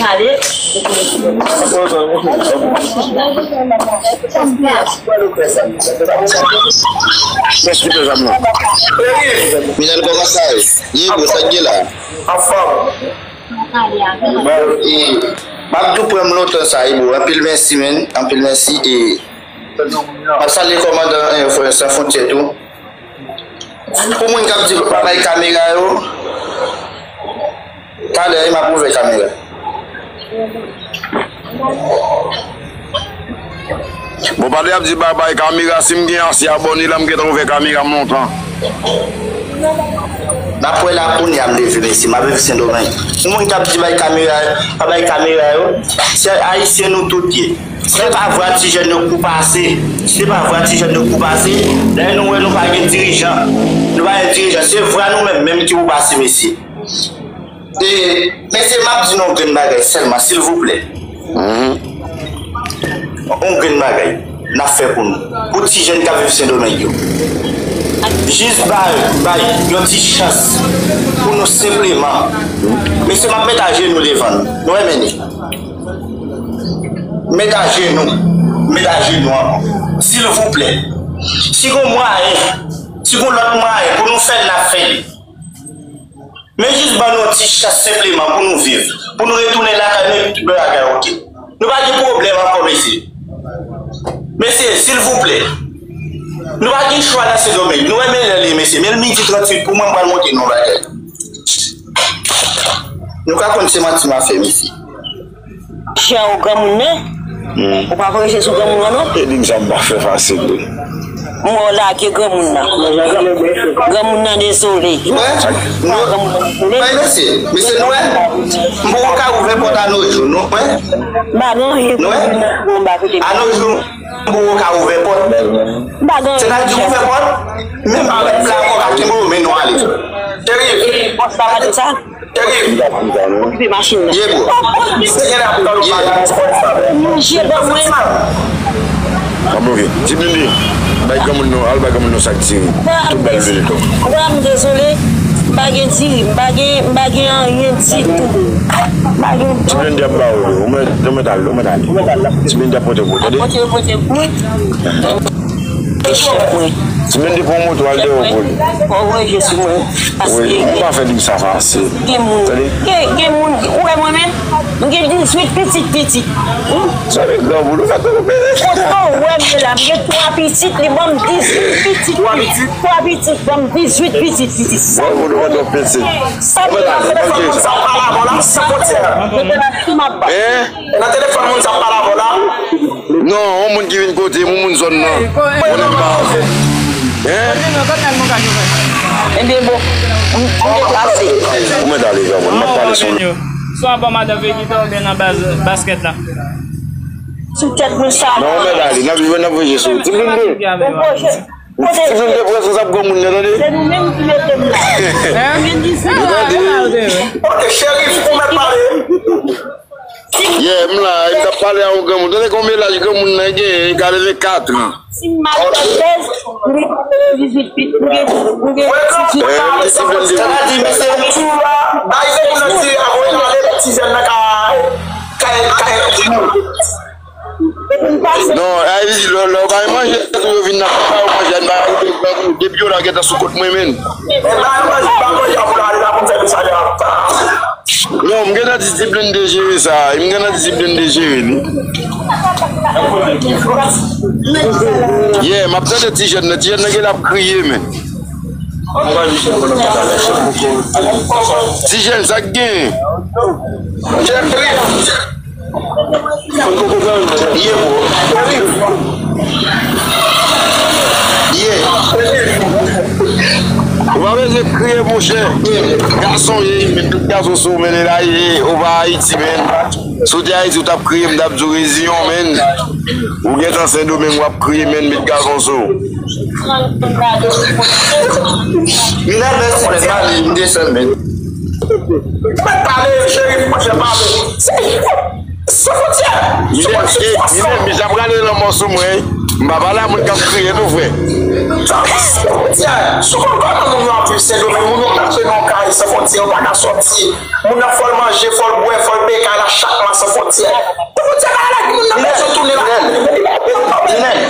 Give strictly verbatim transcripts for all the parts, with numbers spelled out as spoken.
kale. Kiyès ki pè zam nan? Minel, kòman sa ye? Ye, bro, sa k gen la? Anfòm. E, m ap di w pran m lontan sa, e, bro. Anpil mèsi, men. Anpil mèsi, e, m ap salye kòmandan, e, Frè San Fwontyè tou. Pou moun k ap di pa bay kamera yo, talè m ap ouvè kamera. Bon, pa de ap di pa bay kamera, si m gen ase abòne la, m gentan ouvè kamera m lontan. N ap wè la kounye a m leve, mesye, m ap viv Sendomeng. Pou moun k ap di bay kamera, pa bay kamera yo, se Ayisyen nou tout ye. Se pa vre a ti jèn yo kou pase. Se pa vre a ti jèn yo kou pase. Dayè nou wè nou pa gen dirijan. Nou pa gen dirijan. Se vre a nou menm menm ki pou pase, mesye. E, mesye, m ap di nou yon grenn bagay sèlman, silvouplè. Yon grenn bagay n ap fè pou nou. Pou ti jèn k ap viv Sendomeng yo. Jis bay, bay yon ti chans pou nou senpleman. Mesye, m ap met ajenou devan nou. Nou wè, mennen. Met ajenou. Met ajenou ankò. Silvouplè. Si gon mwayen, si gon lòt mwayen pou nou fè l, n ap fè l. Men jis ban nou yon ti chans senpleman pou nou viv. Pou nou retounen lakay nou epi tout bagay oke. Nou pa gen pwoblèm ankò, mesye. Mesye, silvouplè. Nou pa gen chwa nan Sendomeng. Nou wè men lè li ye, mesye. Men l midi tranntuit pou mwen, m pral montre nou yon bagay. Nou ka konn se manti m ap fè, mesye. Jan ou granmoun nan, ou pa korije sou granmoun nan non. E di m sa m pa fè fasil wi. Mwen w lage granmoun nan. Granmoun nan dezole. Ou wè? Granmoun nan dezole. Bay mesye, mesye nou wè? M poko ka ouvè pòt a Nojou, nou wè? M pa gen anyen pou di nan anba kote m. A Nojou, m poko ka ouvè pòt. M pa gen anyen. Sètadi ouvè pòt, menm avèk plafon ka kenbe w, men nou ale. Teri. E bòs la pa di sa? Okipe machin nan. Ye, bro. Manje ban mwen. An bloke. Ti Blende, bay granmoun nan, al bay granmoun nan sak diri. Tout bal vini tou. Bra m dezole, m pa gen diri, m pa gen, m pa gen anyen ditou. M pa gen. Ti Blende ap ba ou, ou mèt, ou mèt al, ou mèt ale. Ti Blende ap pote pou ou, tande? Pote, pote pou mwen. Echèk mwen. Ti Blende pran moto al deyò pou li. Ou voye sou mwen. Paske wi, ou pa fè li sa fasil. Gen moun. Tande? Gen, gen moun, ou wè mwen menm? M gen dizuit pitit pitit. Sa vle granmoun, ou fè twòp peze. Kote w wè m ye la, m gen twa pitit, li ban m dizuit pitit. Twa pitit? Twa pitit, ban m dizuit pitit pitit. Granmoun, ou fè twòp peze. Sa vle di. Telefòn moun sa w pale avè w la, san fwontyè. Mete la sou map. Hein? E nan telefòn moun sa ap pale avè w la? Non, yon moun ki vin kote m, yon moun zòn nan. Konnen m pa. Hein? Ebyen bon, m, m deplase. Ou mèt ale, granmoun, m ap pale sou. Swa bò madan Vegeta oubyen nan baz baskèt la. Sou tèt mwen sa. Non, ou mèt ale, n ap jwe, n ap voye sou. Ti Blende. Ti Blende pran responsab granmoun nan, tande? Se nou menm ki mete m la. Hein? Ou tande? Ok, Cherif, ou mèt pale. Yeah, m la, m t ap pale a yon granmoun. Tande konbyen laj granmoun nan genyen, katrevenkat an. Si m malfètèz, m gen dizuit pit, m gen, m gen dizuit. Sa vle di, mesye, tou la, bay granmoun nan ti avoye ale ti jèn nan ka, ka, ka. Non, a di, lè, lè w bay manje, tou yo vin nan kay la, yo manje, a di, depi yo la gentan sou kont mwen, menn. Non, m gentan di Ti Blende jere sa. M gentan di Ti Blende jere li. Yeah, m ap tande ti jèn nan. Ti jèn nan genlè ap kriye, men. Ti jèn, sa k genyen? Ye, bro. Ye. Ou pa bezwen kriye, monchè. Gason ye, men tout gason sou ou, men la, ye, ou pa Ayiti, men. Si w te Ayiti, ou t ap kriye, m t ap di w reziyen w, men. Ou gentan Sendomeng, w ap kriye, men, met gason sou ou. Minèl, mèsi, men, pale, m desann, men. Mèt pale, Cherif, monchè, pale. San fwontyè! Minèl, e, Minèl, misye ap rale lanmò sou mwen. M pa pale a moun k ap kriye tou, frè. Sa, se fwontyè. Sou kòman moun yo ap viv Sendomeng, moun yo kache nan kay san fwontyè, yo pa ka sòti. Moun nan fò l manje, fò l bwè, fò l peye kay la chak mwa san fwontyè. San fwontyè pa ka lage moun nan bezwen tounen lakay li. Minèl,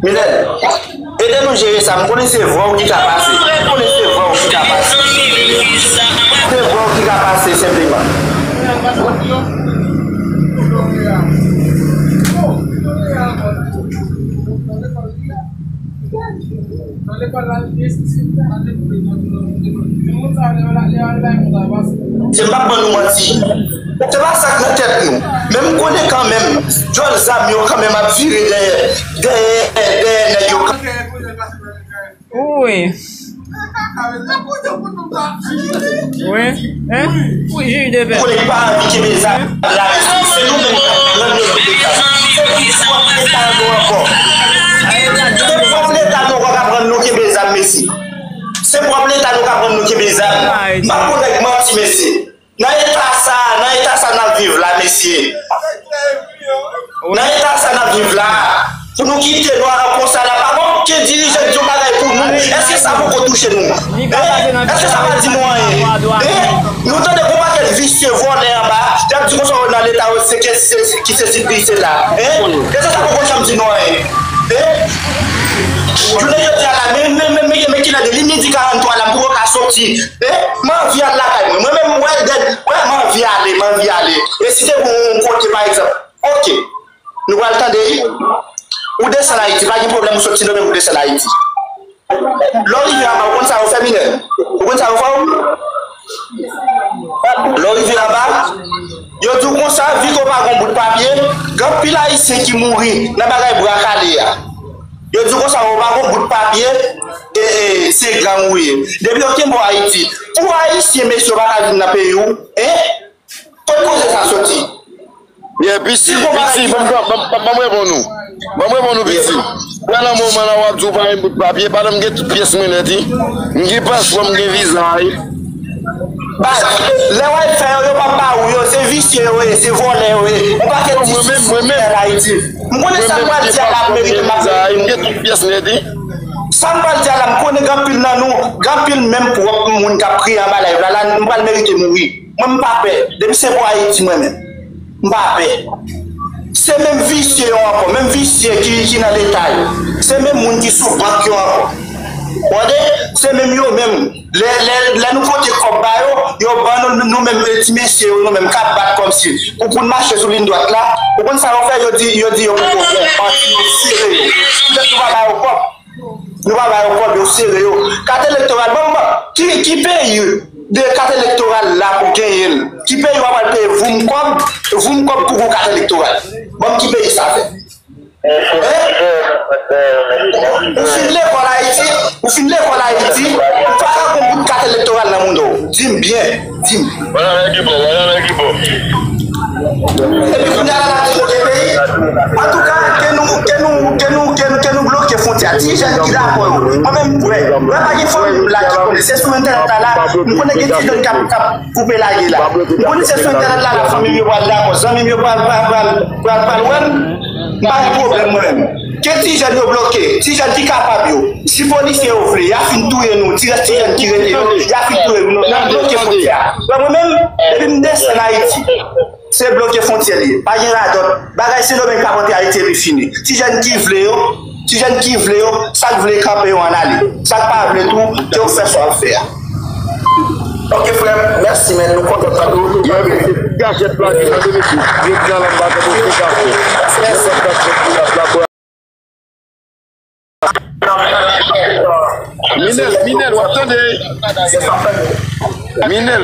Minèl, ede nou jere sa. M konnen se vwa w ki ka pase. M konnen se vwa w ki ka pase. Se vwa w ki ka pase, senpleman. Se m p ap ban nou manti. Se pa sa k nan tèt nou. Men m konnen kanmenm, djòl zam yo kanmenm ap vire dèyè, dèyè, dèyè nèg yo. Wi. Wi. Hein? Wi, jij de pè. Konnen pa anvi kenbe zam la, se nou menm k ap pran yo kenbe zam. Se pou pran leta nou ankò. Se pwòp leta nou ankò k ap rann nou kenbe zam, mesye. Se pwòp leta nou k ap rann nou kenbe zam. M p ap pou nèg manti, mesye. Nan eta sa, nan eta sa n ap viv la, mesye. Nan eta sa n ap viv la, pou nou kite nou al konsa la, pa gen okenn dirijan ki di yon bagay pou nou. Èske sa poko touche nou? Hein? Èske sa pa di nou anyen? Hein? Nou tande gon pakèt visye, vòlè anba, y ap di konsa yo nan leta yo, se ke se, se, ki se si, ki se la. Hein? Èske sa poko janm di nou anyen? Hein? Jounen jodi a la, men, men, men, men, men kilè de li midi karant twa la, m poko ka soti. Eh, m anvi al lakay mwen. Mwen menm, m wè dèd, wè, m anvi ale, m anvi ale. E si te gon yon kote, pa egzanp, oke, nou pral tande, wi. Ou desann Ayiti, pa gen pwoblèm, ou sot Sendomeng, ou desann Ayiti. Lè w rive anba, ou konn sa yo fè, Minèl? Ou konn sa yo fè w? Lè w rive anba, yo di w konsa, vi ke w pa gon bout papye, gen anpil Ayisyen ki mouri nan bagay bwa kale a. Yo di w konsa, ou pa gon bout papye, e, e, se gang ou ye. Depi yo kenbe w Ayiti, pou Ayisyen, mesye, yo pa ka vin nan peyi w, hein? Kot koze sa soti? Yeah, piti, piti, ban m, ban m, ban m, ban m reponn ou. Ban m reponn ou, piti. Wè nan moman la w ap di w pa gen bout papye, pandan m gen tout pyès mwen nèt, wi. M gen paspò, m gen viza, wi. Baz, lè w al fè yo, yo p ap ba ou yo, se visye yo ye, se vòlè yo ye. Yon pakèt ti sou Ayiti. M konnen sa m pral di a la ap merite m ap mouri. M gen tout pyès nèt, wi. Sa m pral di a la, m konnen gen anpil nan nou, gen anpil menm pwòp moun k ap kriye anba live la, la, m pral merite mouri. Mwen, m pa pè. Depi se pou Ayiti, mwen menm, m pa pè. Se menm visye yo ankò, menm visye ki, ki nan leta yo. Se menm moun ki sou bank yo ankò. Tande? Se menm yo menm. Lè, lè, lè nou pote kòb ba yo, yo ban nou, nou menm, eh, ti mesye yo, nou menm k ap bat kòmsi pou, pou n mache sou liy dwat la. Ou konn sa yo fè? Yo di, yo di yo poko bon, manti, yo sere yo. Poutèt nou pa ba yo kòb. Nou pa ba yo kòb, yo sere yo. Kat elektoral, ban m, ban m, ki, ki peyi de kat elektoral la pou genyen l? Ki peyi w ap al peye voum kòb, voum kòb pou gon kat elektoral? Ban m, ki peyi sa fè? Hein? Ou fin lekòl Ayiti, ou fin lekòl Ayiti, ou pa ka gon bout kat elektoral nan mouda w. Di m byen, di m. Epi kounye a la, n ap di kote peyi. Antouka, ke nou, ke nou, ke nou, ke nou, ke nou bloke fwontyè a. Ti jèn ki dakò yo. Mwen menm, m kwè. Mwen pa gen fanmi m la ki konnen. Se sou entènèt la, la, m konnen gen ti jèn k ap, k ap koupe lage la. M konnen se sou entènèt la, la fanmi m yo pral dakò, zanmi m yo pral, pral, pral, pral, pral wè m. M pa gen pwoblèm mwen menm. Ke ti jèn yo bloke, ti jèn ki kapab yo. Si polisye yo vle, y a fin touye nou, ti rès ti jèn ki rete yo, y a fin touye nou. N ap bloke fwontyè a. Wè mwen menm, depi m desann Ayiti, se bloke fwontyè li ye. Pa gen radòt. Bagay Sendomeng k ap antre Ayiti epi fini. Ti jèn ki vle yo, ti jèn ki vle yo, sa k vle kanpe yo ann ale. Sa k pa vle tou, ke yo fè sa yo fè a. Ok, frè m, mèsi, men nou kontan tande w. Yo, men se tout gachèt la ki tande, mesye. Yo di a la m pa tande se gachèt. Minèl, Minèl, w ap tande? Minèl,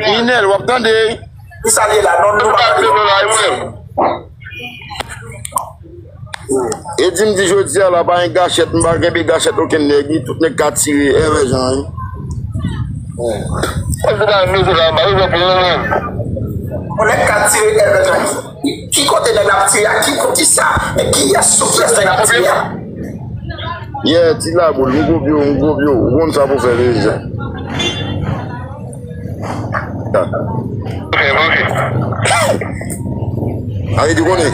Minèl, w ap tande? Ki sa l ye la? Non, nou pa tande. E di m di jodi a la, pa gen gachèt, m pa kenbe gachèt okenn nèg, wi, tout nèg ka tire, èvè jan, wi. Yon nèg ka tire, èvè jan. Ki kote nèg la ap tire a? Ki, pou kisa? E kiyès sou kiyès nèg ap tire a? Yeah, ti laboul, m kopye w, m kopye w. Ou konn sa pou fè deja. Ayi di konnen.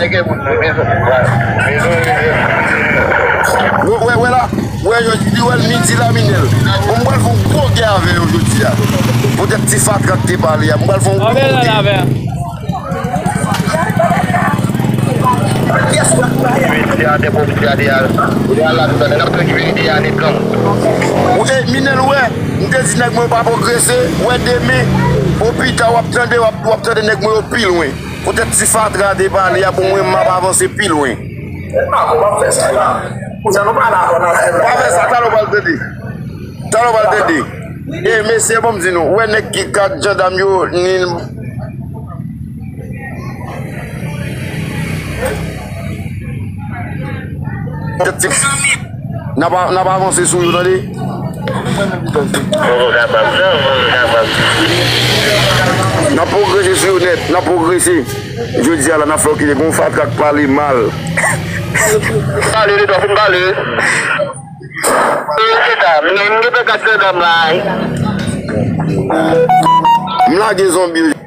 Ti fatra k te pale a, m pral fè yon gwo kote. Mesye a, depi w te ale a, ou te al la, tout ane, n ap fè ki verite a, nèg gang. Ou, e, Minèl, ou wè, m te di nèg mwen yo pa pwogrese, ou wè demen, o pita w ap tande, w ap, w ap tande nèg mwen yo pi lwen. Poutèt ti fatra te pale a, pou mwen, m ap avanse pi lwen. Pa fè sa, la. Kounya nou pa la, nou la. Pa fè sa, talè w pral tande. Talè w pral tande. E, mesye, bon, m di nou, ou wè nèg ki kat jandam yo, ni n ap, n ap avanse sou yo, tande. N ap pwogrese sou yo nèt, n ap pwogrese. Jodi a la, n ap fè w kite gon fatra k pale mal. Pale, li dwa fin pale. Mwen, mwen gen kat jandam la. M lage zonbi yo.